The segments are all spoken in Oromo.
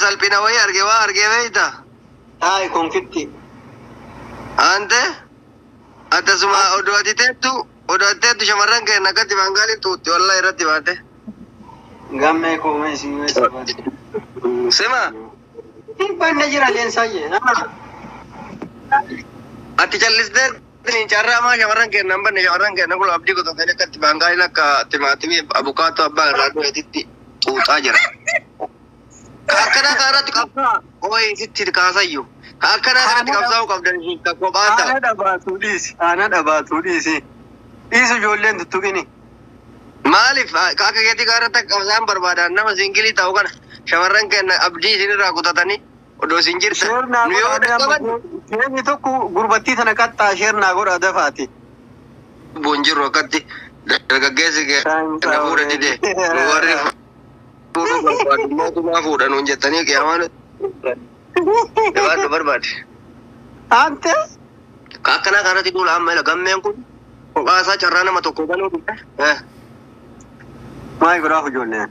Salphina wayii arge waa argee beeyta. Taa'i konfitti. Ante akkasuma oduu ati teettu oduu ati teettu shamarran keenya akkatti baangaaliin tuutti wallaa irratti baate. Gammee koomee si weessa. Sima Hin banne jira leensaayye. ati callistee carraa maa shamarran keenya hin banne shamarran keenya kun abdii qotatanii akkatti baangaaliin akka timaatimii abukaatoo abbaa irraa dhumeetitti xuuxaa jira. Ka akkanaa kanarratti qabsaa ooyi sitti kaasayyu. Ka akkanaa kanatti qabsaa'uu qabdan ka kophaa ta'a. Aanaa dhabaatuu dhiisi. Aanaa dhabaatuu dhiisi. Dhiisi ijoolleen tuttuqini. Maaliif ka akka keetii kanarratti akka qabsaan barbaadan nama singilii ta'u kana shamarran keenya abdii isinirraa kutatanii odoo isin jirtan. Sheer naa Nu yoo godhaa dadhaban Sheerni tokko gurbattii tana qaxxaa sheer naa godhaa dafaati. lubbuun jirru akkatti dargaggeessi keenya fuudha dide nu warri fuudhuu barbaadu mootummaa fuudha nuun jettanii qiyaamaan jabaadhu barbaade. Ante Ka akkanaa kanatti duula amma ila gammeen kun kophaa isaa carraa nama tokko banuu dide. Maal godhaaf ijoolleen?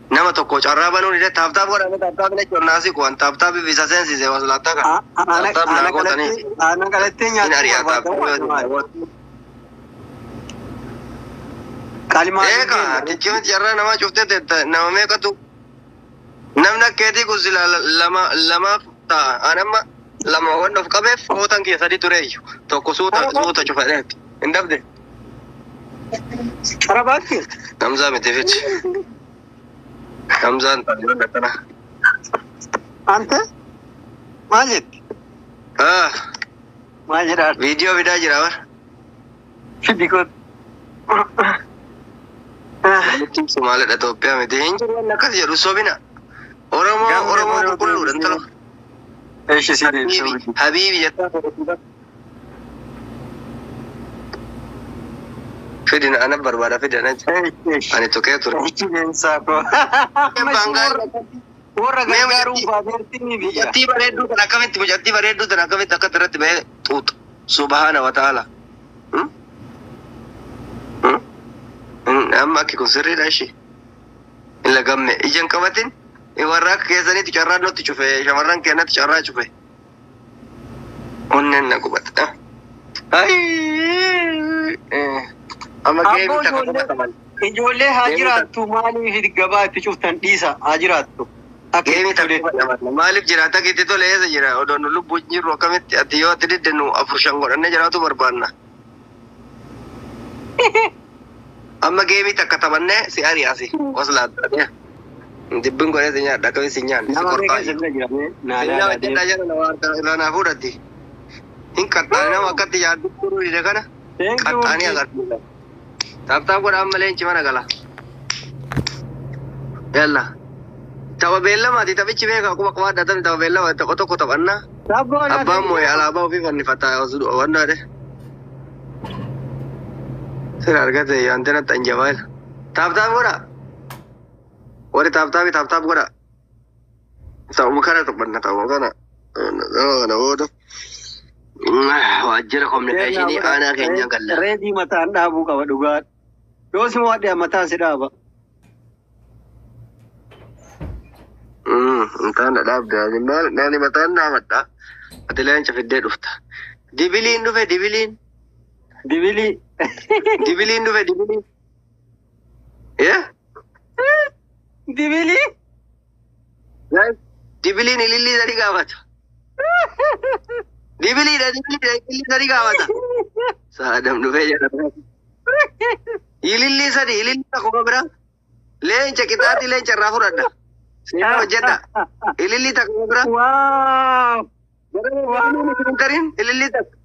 Nama tokko carraa banuu dide taaptaap godhame taaptaap jechuun naasii kuwan taaptaap bisa seensise waslaattaa kana. Taaptaap naa gootanii Aanaa qalattee hin nyaachuu ari'aa barbaadamu. taaptaap. Qalimaa Eega tichimti carraa namaa cuftee teetta nama meeqatu namni akka keetii kun sila lama lamaaf ta'a. An amma lama waan of qabeef kootan kee sadi tureeyyu tokko suuta suuta cufadheetti hin dhabde. Qarabaatti. Hamzaa miti fichi. Hamzaan ta'a. Ante maal jetti? Ah, Maal jedhaa? viidiyoo fidaa jira bar. Fiddi kootu. Somaaliidha Itoophiyaa miti. Hin jiru wanni akkas jedhu sobina. Oromoo Oromoo qulqulluudha intala. Eeshi si Habiibi deebisuu. Habiibi jettaa. Fidina ana barbaada fidina. Eeshi. Ani tuqee ture. Eeshi leensaa koo. Warra gargaaruun baateerti ni biyya. Mucattii bareedduu tan akkamitti mucattii bareedduu tan akkamitti akka irratti bahee xuuxu. Subhaana wa ta'ala. Amma akki kun sirriidha ishee. Hin lagamme. Ija hin qabatin warra akka keessaniitu carraa nutti cufe shamarran keenyatti carraa cufe. Onneen na qubata. Amma Abboo geemii takka ijoollee qofa qaban. ijoollee haa jiraattu maaliif gabaa itti cuftan dhiisa haa jiraattu. Akka Geemii itti takka tole. qofa qaban. Maaliif jiraata keetti tole eessa jira? Odoo nu lubbuun jirru akkamitti ati yoo ati didde nu afur shan godhannee jiraatu barbaanna. Amma geemii takka taphannee si ari'asi. Waslaadha. Dibbin godhee si nyaadha akkamitti si nyaanne si Nama qorxaa. meeqa isin bira jira? Naa Inni ilaalaa hojjetaa deema. jala nama harka irraa naa fuudhatti. Hin qaxxaane nama akkatti yaaddu turuu dide kana Thank you. qaxxaanii agarsiisa. Taaptaap godha amma leenci mana gala. Yalla. Tapha beellamaati taphichi beekaa akkuma qabaadha taphni tapha beellamaati tokko tokko taphannaa. Sabboo Abbaan moo'e alaabaa ofii fannifataa wanna jedhe. Sira argate yaantena xanjabaayila. Taaptaap godha. Warri taaptaapi taaptaap godha. Taphuma kana taphanna taphuma kana. Tapha kana booda. Waajjira kominikeeshinii aanaa keenya galla. Reedii mataan dhaabuu qaba dhugaa. Yoo si mo'adhe mataan si dhaaba. Mataan dhaabde maal mataan dhaabadha. Ati leenca fiddee dhufta. Dibiliin dhufe dibiliin. Dibilii. Dibiliin dhufe dibiliin. Yee? Dibilii. Dibiliin ilillii sadi gaafata. Dibiliidha dibiliidha ilillii sadi gaafata. Saadam dhufee jira. Ilillii sadi ilillii tokko bira. Leenca qixaatii leenca irraa fudhadha. Seenaa hojjedha. Ilillii takka bira. Waaw. Tarin ilillii takka.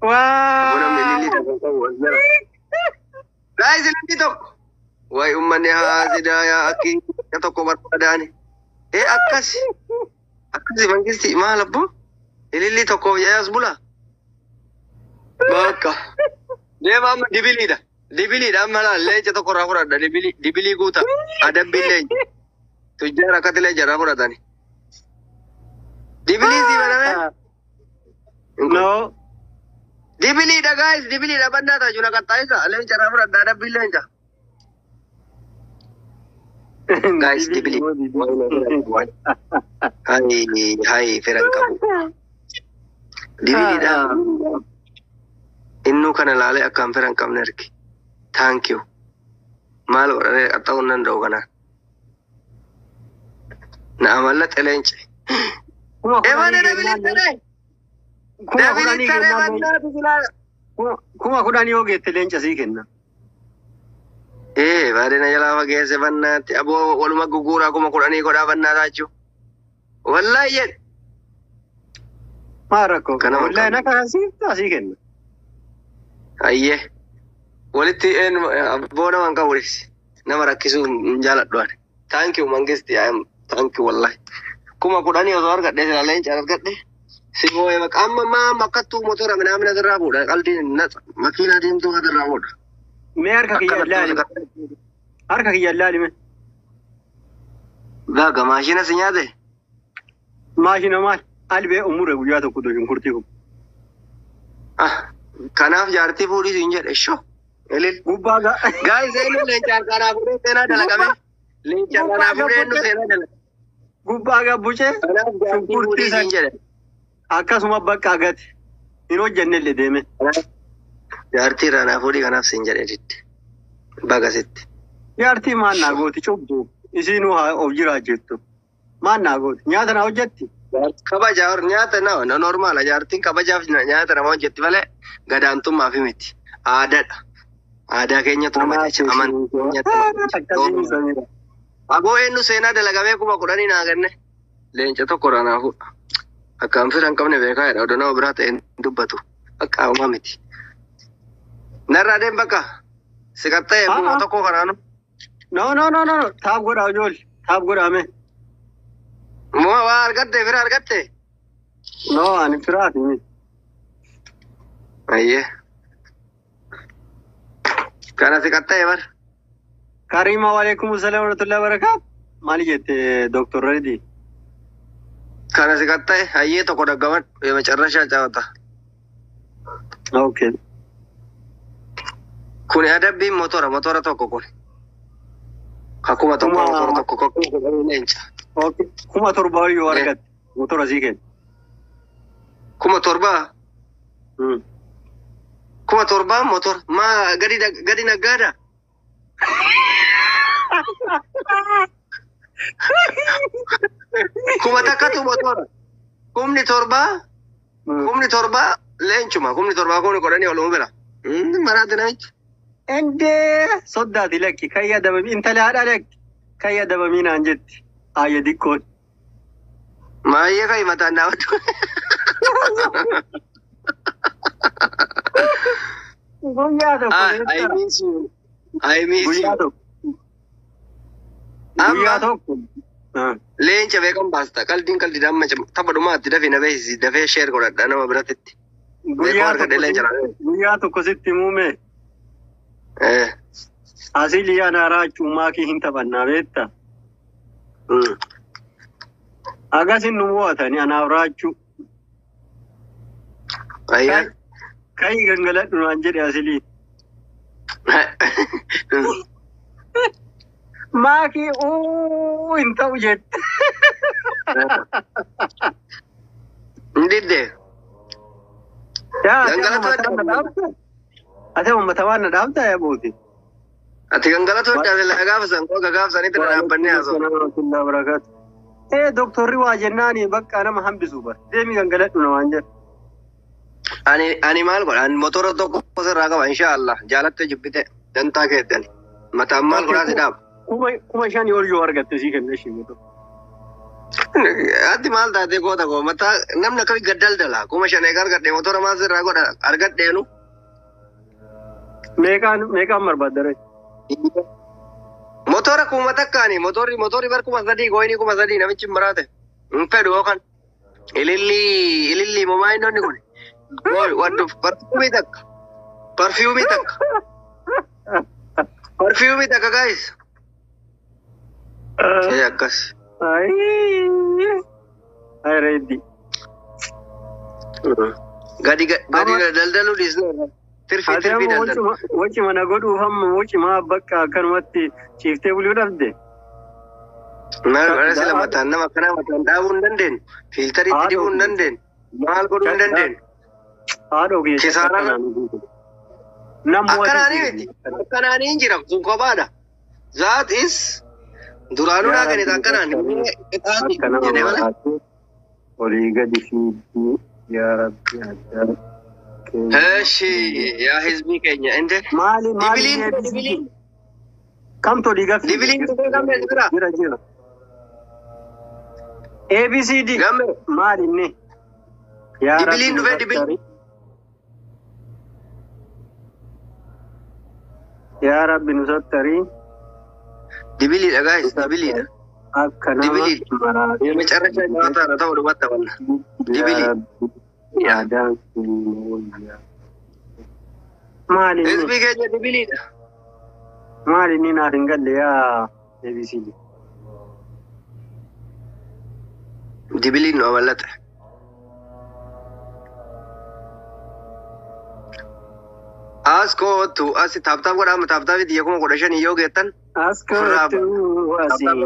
Namni ilillii Waaw. takka hin qabu as jala. Guys ilillii tokko. Wayi uummanni haasidaa yaa akki tokko barbaadaani. Ee akkas. Akkasi mangisti maal abboo? Ilillii tokkoof jedhee as bula. Bakka. Deema amma dibiliidha. Dibiliidha amma laal leenca tokko irraa fudhadha. Dibilii dibilii guuta. Adabbiin leenca. Tujjaara akkatti leenca irraa fudhatani. Dibilii sii baname? No. Dibiliidha guys dibiliidha bannaa taaju na qaxxaayisa. Leenca irraa fudhadha adabbiin leenca. Guys, dibili. Hai hai firan qabu. Dibiliidha. Innuu kana laalee akkaan firan qabne arge. Thank you. Maal godhanii qaxxa'uu hin danda'u kanaan. Na amallaxe leenci. Ebane dabilittane. Dabilittane bannaatu silaa. 10,000 yoo geette leenca sii kenna. Ee baadina jalaa fageesse bannaatti aboo waluma guguuraa 10,000 godhaa bannaa taachuu. Wallaahi jedhe. Maa rakkoo Kana wallahi na kaasii sii kenna. Ayyee. Walitti abboo nama hin qabu dhibsi. Nama rakkisuu hin jaaladhu ani. Thank you mangisti, I am thank you wallahi. 10,000 osoo argadhe sila leenca argadhe. Si boo'ee baqa amma maa amma akkattuu motora minaamina sirraa fuudha qaldiin natsa makiinaa diimtuu sirraa fuudha. Mee harka kiyya ilaali. Harka kiyya ilaali mee. Gaaga maashina si nyaate? Maashina maal? Albee umure guyyaa tokko shunkurtii kun. Ah, kanaaf jaartii fuudhii siin jedhe shoo. Elil. Gubbaa gaa. Guys, eenyu leenca harkaa fuudhee seenaa dalagame? Leenca harkaa fuudhee eenyu seenaa dalagame? Gubbaa gaa bucee Kanaaf jaartii fuudhii siin jedhe. Akkasuma bakka gati. Hin hojjenne illee deeme. Jaartii irraa naa fuudhii kanaaf siin jedhe didde. Baga sitti. Jaartii maal naa gooti cubbu. Isiinuu haa of jiraachiftu. Maal naa gooti? Nyaata naa hojjetti? Kabaja nyaata na normaala jaartiin kabajaaf nyaata nama hojjetti malee gadaantummaaf miti. Aadaadha. Aadaa keenyatu nama jecha amantii. Akkasiin samira. Aboo eenyu seenaa dalagamee 10,000 naa kenne. Leenca tokko irraa naa fuudha. Akkaan fira hin qabne beekaa jedha. Odoo nama biraa ta'e hin dubbatu. Akka uumaa miti. Narraa deem bakka. Si qaxxa'e 1,000 kanaanu. No, no, no, no. Tap godhaa ijoollee. Tap godhaa mee. Moo waa argatte fira argatte? No, ani firaati miti. Ayyee. Kana si qaxxa'e bar. Karima waalaikum salam warahmatullahi wabarakatuh. Maali jette Dr. Reddy? Kana si qaxxa'e ayyee tokko daggamadhu የመጨረሻ ጨዋታ. Okay. Kuni adabbiin motora motora tokko kun. Ka 1,000 motora tokko ka 10,000 leenca. Okay. 7,000 yoo argatte motora sii kenna. 7,000? 7,000 motora maa gadi gadi naggaada? 1,000tu motora. 7,000 7,000 leencuma 7,000 10,000 oluma bira. Maraate namichi. Endee soddaati lakki kan yaadamami intala haadha lakki kan yaadamamii naan jetti ayya diqqoon. Maayyee kan himataan dhaabatu. Guyyaa tokko I miss you. I miss Guyyaa you. tokko. Guyyaa tokko. Leenca beekan baasta. Qaldiin qaldi damma tapha dhumaatti dafee na beeksisi dafee share godhadha nama biratti. Guyyaa argadhe leenca tokko guyyaa tokko sitti muume. Asii ana raachuu maakii hin taphannaa beektaa? Agasin nu mo'atani anaaf raachuu. Ayyaa. Kai gangaladhu naan jedhe asilii. Maakii uu hin ta'u jette. Ndidde. Yaa ati Gangalatu amma mataa na dhaabda? Ati amma mataa na dhaabda yaa booti? Ati gangalatu adda gaafa san qoga gaafa sanitti na dhaabbannee haasa'u. Ee doktorri waa jennaani bakka nama hambisu bar. Deemi gangaladhu namaan jedhe. Ani maal godha? Ani motora tokko sirraa qaba inshaallah. Jaalatte jibbite dantaa keettani. Mataan maal godhaa si dhaaba? 5,000 ol yoo argatte sii kenna ishii motora. Ati maal taatee goota koo mataa namni akkami gad daldala 5,000 eega argadhe motora maal sirraa godha argadheenu. Meeqaan meeqaan barbaadda ree? Motora 1,000ni motorri bar 3,000 gooyinii 3,000 namichi hin maraate. Hin fedhu yookaan ilillii ilillii momaa inni kun. Gooy waddu parfiyuumii takka. Parfiyuumii takka. Parfiyuumii takka guys. Ee akkas. Ay reeddi. Gadi gadi daldaluu dhiisne. Tirfii Ati tirfii amma daldalu. waci mana godhuuf amma waci maa bakka akkanumatti ciiftee buluu dhabde. Maal godha sila mataan nama akkanaa mataan dhaabuu hin dandeenyu. Fiiltarii itti dibuu hin dandeenyu. Maal godhuu hin dandeenyu. Haadhoo kiyya. Kisaaraan- Akkanaanii miti. Akkanaanii hin jira. Kun kophaadha. That is duraanuu naa kennite akkanaan. Qixaati Akka nama jedhee malee. maraatu olii gadi fiigdii yaa Rabbi addaa keenya. Eshi yaa hizbii keenya inte. Maali maali Dibiliin ABCD? dibiliin Kamtu olii gadi Dibiliin dhufee gammee jira. Jira jira. ABCD Gammee. maali inni? Yaa Rabbi Dibiliin dhufee dibiliin. Yaa Rabbi nu sattarii. Dibiliidha guys dibiliidha. Akka nama Dibiliin. maraatu. የመጨረሻ ጨዋታ ነው። ተው ወደ Yaa Dibiliin. Rabbi aadaan keenya wayyaa. Maali inni? Hizbii keenya dibiliidha. Maali inni naaf hin galle yaa ABCD? Dibiliin nu amallate. As kootu as tap tap godhaama tap tapii xiyya 15,000 yoo geettan As kootu asiin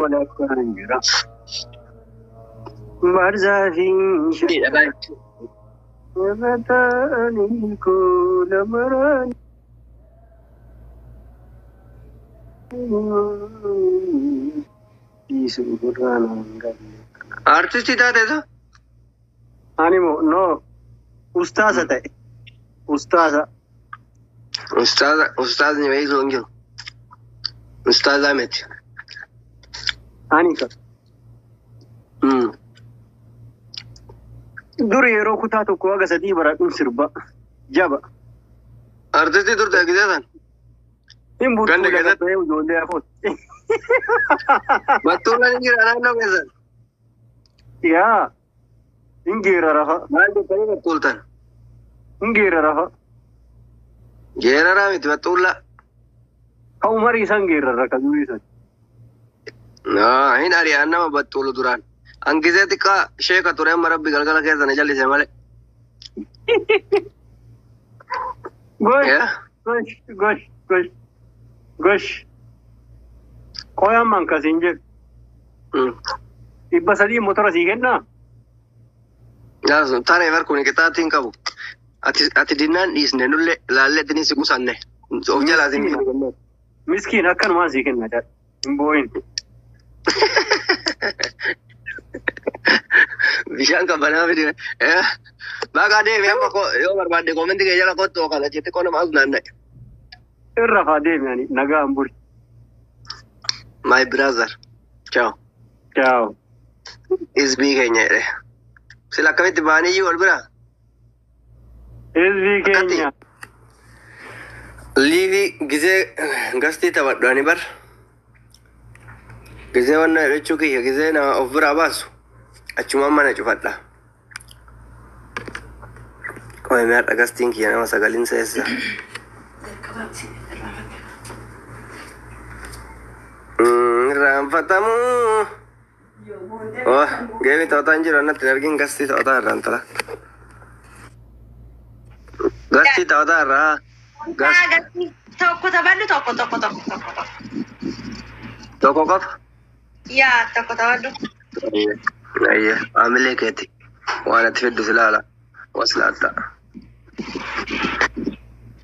walakkaan jira. Barzaafiin shabatanii koo lamaraan. Dhiisuu gurraan hin galle. Artistii taateetu Ani moo no ustaasa ta'e ustaasa. Ustaaza ustaazni wayii hin jiru. Ustaazaa miti. Ani ka dur yeroo kutaa tokko haga sadii baradhuun sirba jaba. Artistii turte gisee san. Hin burtuu Ganda lafa keessatti. ba'ee ijoollee hafoot. Battuulaan hin jira naannoo keessan. Yaa hin geerara. Maal jettanii battuultan? Hin geerara. Geeraraa miti battuullaa. Ka umarii isan geerara ka durii san. Hin ari'aan nama battuulu duraan. An gisee xiqqaa sheeka ture amma rabbi galgala keessa na jallise malee. Gosh Yaa. gosh gosh gosh gosh. Qoyaan kasiin jedhu 300 motora sii kennaa? Taree bar kun qixaatiin qabu. Ati dinnaan dhiisne nullee laallee ittiin si qusanne. Of jalaa si miidhe. Miskiin akkanumaan sii kenna jedha. Hin boo'in. Bishaan qabbanaa fide. Baqa deemi amma yoo barbaadde koomentii kee jala kottu kana jettee qonna maas naanna'e. Irra faa deemi ani nagaan buli. My brother. Ciao. Ciao. Hizbii keenya jedhe. Sila akkamitti ba'aniyyuu wal biraa? Hizbii keenya. Liivii gisee gastii taphadhu ani bar. Gisee wanna jechuu kiyya gisee nama of biraa baasu achumaan mana cufadha. Qoy mee har'a gastiin kiyya nama sagalin seessa. Irraanfatamuu. Oh, geemi taphataa hin jiru annatti hin argin gastii taphataa irraa intala. Gastii taphataa irraa. Gas Tokko taphadhu tokko tokko tokko tokko tokko. Tokko qofa. Yaa tokko taphadhu. Ayye, haamilee keeti. Waan ati fiddu silaala. Waslaatta.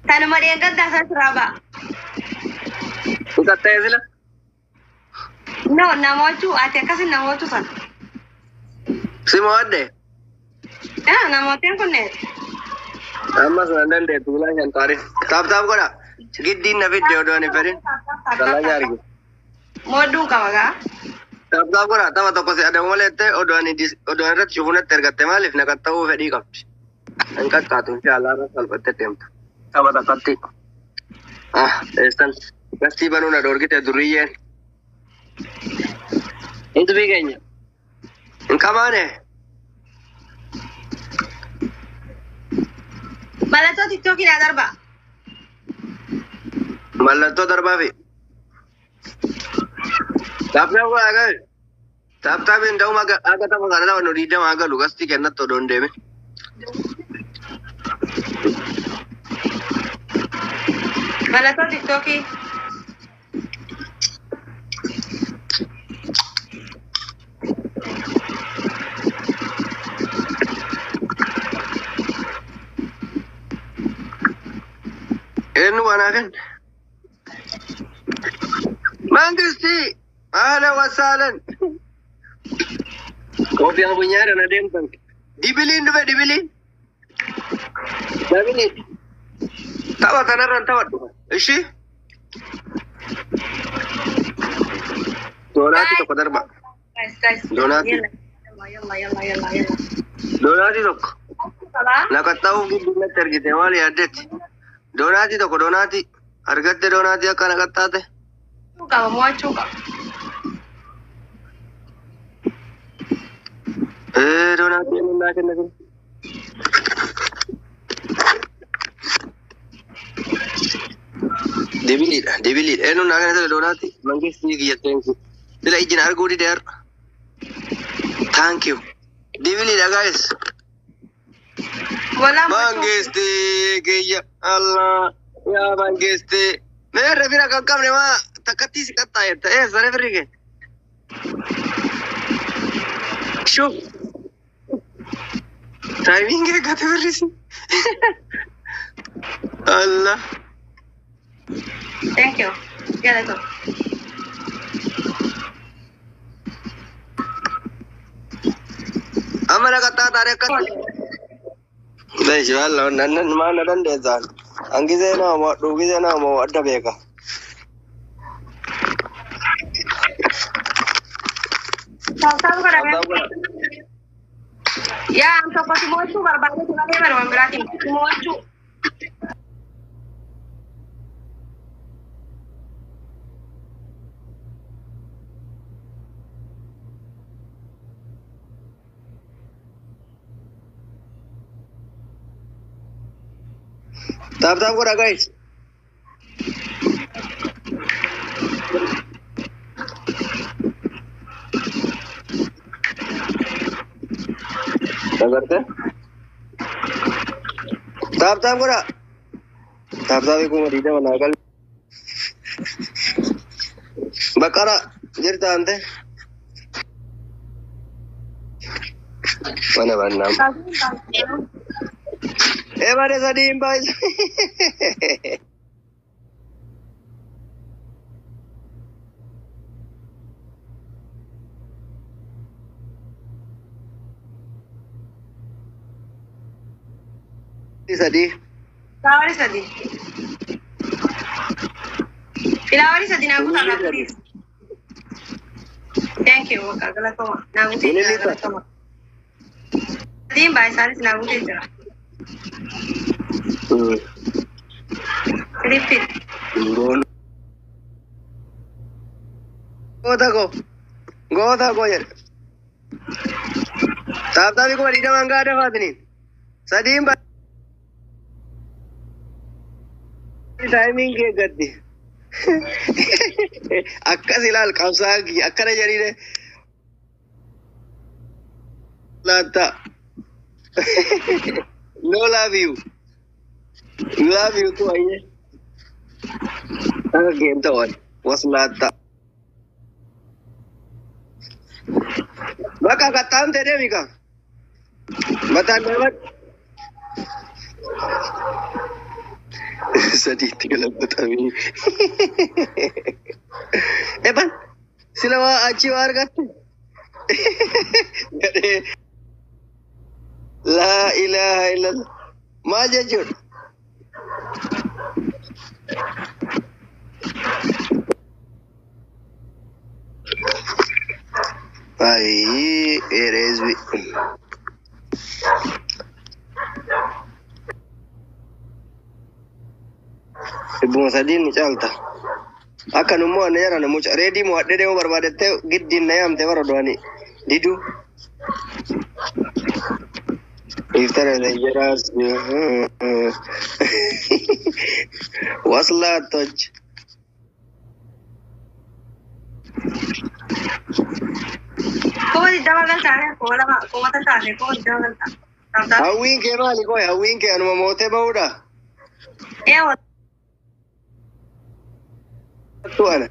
Kanuma dheengaddaa san sirraa ba'a. Dhiqattee sila? No, namootu ati akkasin namootu sana. Si mo'adde? Yaa namooteen kunneen. Ammas nan dandeettu bilaa shan taariif. Tap tap godha. Giddiin na fidde odoo ani fedhin. Dalagaa arge. Moodduun qaba gaa. Tap tap godha. Tapha tokko si adamu malee jettee odoo ani odoo ani irratti cufunatti ergatte maaliif na qaxxa'uu fedhii qabdi. Hin qaxxaatu inshaallah irra salphattee deemta. Tapha takkatti. Ah, eessan. Gastii banuu na dhoorgite duriyyeen. Hizbii keenya. Hin qabaane. Mallattoo tiktookii naa darba. Mallattoo darbaafi. Tap tap godha gabi. Tap tapiin da'uma akka tapha kana taphannu 20 galu gastii kennatti odoo hin deemin. Mallattoo tiktookii. Waan kenna. Mangisti ahlan wasaalan. Koofiyaan funyaadhaan adeemtan. Dibiliin dhufe dibiliin. Dibiliin. Tapha kanarraan taphadhu. Ishi. Doonaatii tokko darba. Guys, guys. Doonaatii. Yalla, yalla, yalla, yalla. Doonaatii tokko. Sabaa. Naqaxxaa'uuf gidduutti argite maal yaaddetti? Doonaatii tokko doonaatii. Argatte doonaatii akka naqaxxaate. Qaba mo'achuu qaba. Ee doonaatii inni naa kenna kun. Dibiliidha dibiliidha. Eenyu naa kenna sila doonaatii? Mangistii kiyya thank you. Sila ijjin arguu dide har'a. Thank you. Dibiliidha guys. Walaa mo'achuu. Mangistii kiyya Allah yaa mangistii. Meerre fira kan qabne maa takkattii si qaxxaayetta. Eessa firri kee? Shuf. Timing eeggate firrisi. Allah. Thank you. Galatoom. Amma na qaxxaa taaree akkatti. Leeshi wallo nannan maal na dandeessaan. Hangisee nama mo'adhu gisee nama mo'adda beeka. Tap tap godhame. Tap tap godha. Yaa an tokko si mo'achuu barbaadetu malee baruma biraatiin si mo'achuu. Tap tap godha guys. Agarte? Tap tap godha. Tap tap 20,000 naa gal. Baqara jirta ante. Mana bannaam. Ee bare sadii hin baay'isu. Sadii. Filaawarii sadii. Filaawarii sadii naa guutaa please. Thank you bakka galatoma. Naa guutee jira galatoma. Sadiin baay'isaanis naa guutee jira. Repeat. Goota koo. Goota koo jedhe. Tap tapii 20,000 gaa dafaatiniin. Sadiin baay'ee. Timing eeggatti. Akkas ilaal qabsaa kiyya akkana jedhine. Laatta. No love you. Love you too ayyee. Akka geemta waan. Was laatta. Bakka qaxxaamte deemi ka. Mataan dhaabadhu. Sadiitti galabatamee. Eban sila waa achi waa argatte. Gadhee. Laa ilaaha illallah. Maal jechuudha? Ayii ereezbi. 300 ni caalta. Akka nummoo anna jara namucha reedii mo'adhee deemuu barbaadettee giddiin na yaamte bara du'anii diduu. Iftara jaraas waslaa toj. 20,000 galtaane 2,000 kumata taate 20,000 galtaa. Tap tap. Hawwiin kee maali qoy hawwiin kee anuma mootee ba'uudha. Ee Tu ana.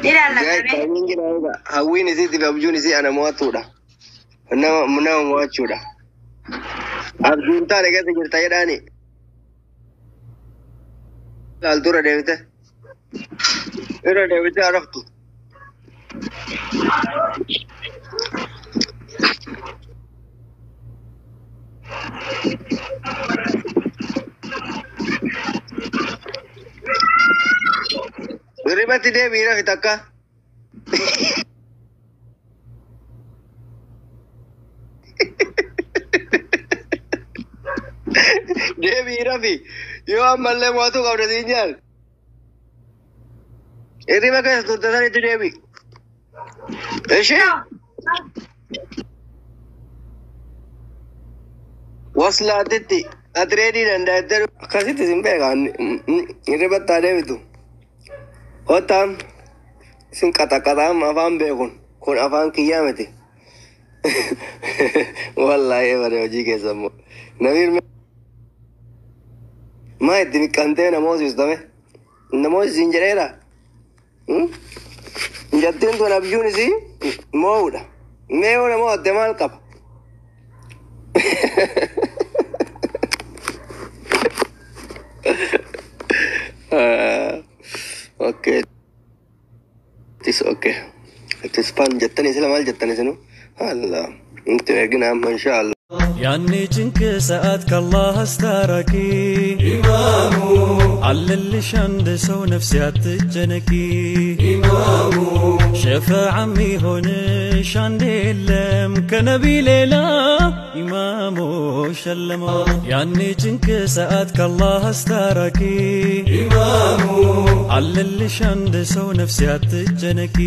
Mira, Ilaallame. Hawwiin isiitiif abjuun isii ana mo'attuudha. Nama mo'achuudha. Abjuun taane keessa jirta jedhaani. Ilaaltu irra deebite. Irra deebite araftu. Hirribatti deebi'i rafi takka. Deebi'i rafi. Yoo ammallee mo'atuu qabda siin jaal. Hirriba keessa turte sanitti deebi'i. Ishee? Waslaatitti atireedii danda'attee akkasitti sin beekaa hirribatti haa deebitu. Kottaan isin qaxaqaxaan afaan beekun kun afaan kiyyaa miti. Wallaahi bare hojii keessa immoo. Namiir maa itti miqqantee namoosistame? Namoosisiin jedheera. Jettiin tun abjuun isii moo'uudha. Mee yoo nama ho'atte maal qaba? Okay. It is okay. It is fun. Jettanii sila maal jettanii sinu? Allah. Inti ergina amma insha Allah. ያኔ ጭንቅ ሰዓት ከአላህ አስታራቂ ኢማሙ አለልሽ አንድ ሰው ነፍሴ አትጨነቂ ኢማሙ ሸፈዓ የሚሆንሽ አንድ የለም ከነቢ ሌላ ኢማሙ ሸለማ። ያኔ ጭንቅ ሰዓት ከአላህ አስታራቂ ኢማሙ አለልሽ አንድ ሰው ነፍሴ አትጨነቂ